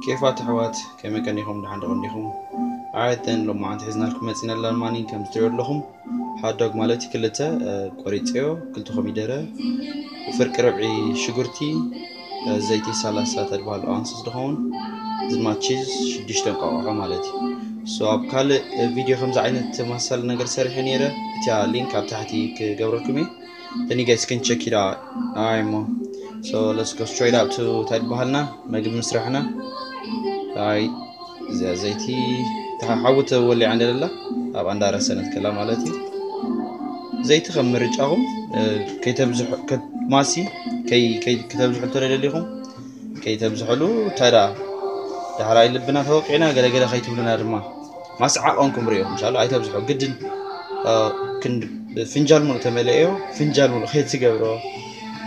ኬፋት ኣሕዋት፣ ከመይ ቀኒኹም? ደሓን ዶ ቀኒኹም? ኣራይተን ሎማዓንቲ ሒዝናልኩም መፂና ኣለና። ማኒ ከም ትሪኦ ኣለኹም፣ ሃት ዶግ ማለት ክልተ፣ እ፣ ቆሪፀዮ፣ ክልተ ኮሚደረ፣ ፍርቂ ርብዒ ሽጉርቲ፣ እ፣ ዘይቲ ሰላሳ ተድባል ኣንስስ ዝኸውን፣ ድማ ቺዝ ሽዱሽተ እንቋቑሖ ማለት እዩ። ሶ ኣብ ካልእ፣ እ፣ ቪድዮ ከምዚ ዓይነት ተመሳሳሊ ነገር ሰሪሐ ነይረ። እቲያ ሊንክ ኣብ ታሕቲ ክገብረልኩም እየ። Then you guys can check it out. Alright, mo. So let's go straight up to እንታይ ዝበሃልና መግቢ ምስራሕና። ኣይ፣ እዚኣ ዘይቲ ተሓ-፣ ሓዊ ተወሊዓ እንደለላ ኣብ ኣንዳረሰነት ከላ ማለት እዩ። ዘይቲ ከም ምርጫኹም፣ እ፣ ከይተብዝሑ-፣ ከ-፣ ማሲ ከይ-፣ ከይ-፣ ከተብዝሑ እንተደሊኹም ከይተብዝሕሉ፣ እንታይ ደኣ፣ ዳሕራይ ልብና ተወቂዕና ገለ ገለ ከይትብሉና ድማ። ማስዓ ኮንኩም ርእዮም፣ እንሻላ ኣይተብዝሑ፣ ግድን፣ እ፣ ክንድ-፣ ፍንጃል ሙሉእ ተመለእዮ፣ ፍንጃል ሙሉእ ከይትገብሮ።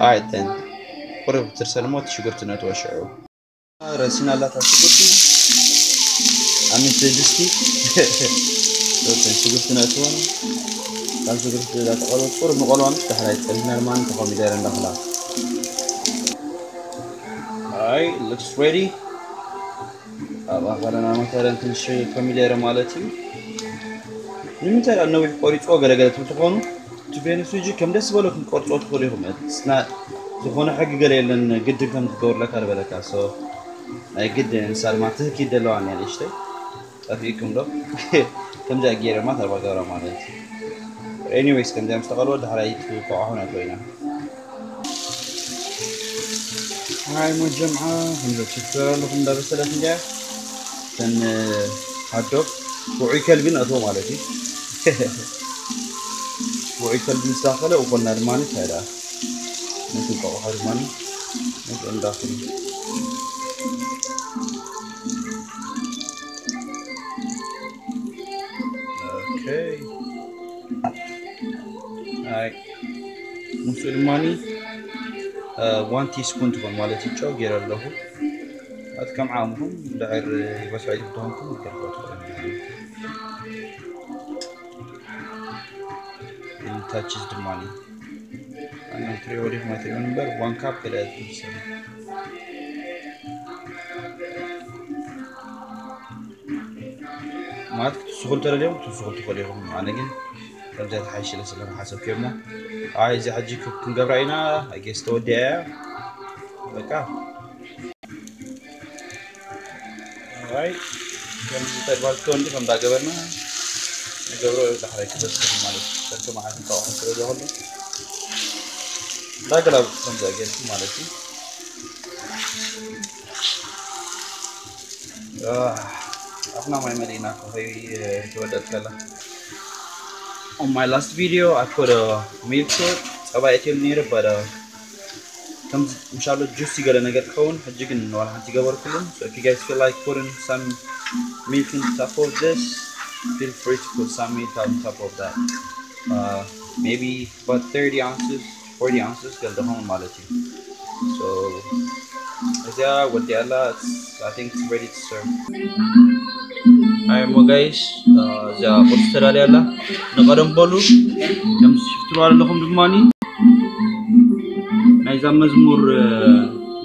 ኣይተን። ቁሩብ ትርሰን እሞ እቲ ሽጉርቲ ነእትዎ ሽዑ። ረሲና ኣላታ ሽጉርቲ። ኣሚት ድስቲ። ሽጉርቲ ነእትዎ። ካብ ሽጉርቲ ዳተቐሎ ቁሩብ ንቆልዋ ምስ ዳሕራይ ጸኒሕና ድማ ተኾሚደረ እንዳኽላ። ኣይ፣ looks ready። ኣብ ኣኻለና መተረን ትንሽ ኮሚደረ ማለት እዩ። ንምንታይ ደኣ ነዊሕ ቆሪፅዎ ገለገለ ትብል ትኾኑ? እቲ ቤንስ ጂ ከም ደስ ዝበለኩም ቆርፅዎ ትኽእሉ ኢኹም። It's not ዝኾነ ሕጊ ገለ የለን፣ ግድን ከም ትገብርለካ ዝበለካ። So፣ ናይ ግድን ንሳ ድማ ትህኪት ዘለዋ እኒኣ ንእሽተይ። ጠፊእኩም ዶ? ከምዚኣ ገይረ ማለት ኣርባ ገብራ ማለት እዩ። Anyways፣ ከምዚኣ ምስ ተቐልወ ዳሕራይ ትቆዓኹና ኮይና። ኣይ ሞ ጀምዓ፣ ከምዚ ትፍጠር ኣለኹም እንዳበሰለት እንዲያ። ተን ሃት ዶግ ውዑይ ከልቢ ነእትዎ ማለት እዩ። ውዑይ ከልቢ ምስ ዳኸለ፣ እኮና ድማ እንታይ ደኣ፣ ነቲ እንቋቑሖ ድማ ነቲ እንዳኹም። ኦኬ። ኣይ፣ ምስኡ ድማኒ፣ እ፣ ዋን ቲስፑን ትኾን ማለት እዩ ጨው ገይረ ኣለኹ። ኣቲ ከም ዓቕምኹም፣ ድሕር ይበስዖ ኢልኩም ተኾንኩም፣ ክትገብርዎ ትኽእሉ ኢኹም። ኢንታችስ ድማኒ፣ ኣነ ትሪኦ ወዲኹም ኣይትሪኦን እምበር፣ ዋን ካፕ ገለ ትምሰሉ። ማለት ክትስኹል ተደልዮም ክትስኹል ትኽእሉ ኢኹም። ኣነ ግን ከምዚኣ ተሓይሽ ኢለ ስለ ዝሓሰብኩ እሞ፣ ኣይ፣ እዚ ሕጂ ክ-፣ ክንገብራ ኢና፣ ኣይ ጌስ ተወዲኣ እያ። በቃ። ኣይ፣ ከም ተግባር ትወንዲ ከም እንዳገበርና ንገብሮ ዳሕራይ ክበስል ማለት እዩ። ሰልፊ መዓት እንቋቑሖ ስለ ዝኾነ እንዳገላብጥ ከምዚኣ ጌርኩ ማለት እዩ። ኣፍና ማይ መሊእና እኮ ከይ-፣ ተወደት ከላ። On my last video, I put a milk shake. ጸባ ኣእትየሉ ነይረ፣ but, uh፣ ከም፣ እንሻላ፣ ጁሲ ገለ ነገር ክኸውን፣ ሕጂ ግን ዋላ ሓንቲ ገበርኩሉን። So if you guys feel like putting some milk on top of this, feel free to put some milk on top of that. Uh, maybe about thirty ounces, forty ounces ገለ ዝኸውን ማለት እዩ። So እዚኣ ወዲኣ ኣላ። It's, I think it's ready to serve. ኣይ ሞ ጋይስ፣ እዚኣ ቁርሲ ተዳልያ ኣላ። ንቐደም በሉ። ከም ሽፍትሩ ኣለኹም ድማኒ ናይዛ መዝሙር፣ እ፣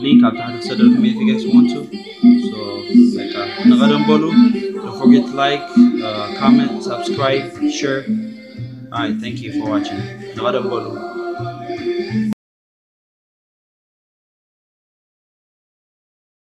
ሊንክ ኣብ ታሕቲ ክሰደልኩም እየ፣ if you guys want to. So በቃ ንቐደም በሉ። Don't forget to like, uh, comment, subscribe, share. Alright, thank you for watching. ንቐደም በሉ።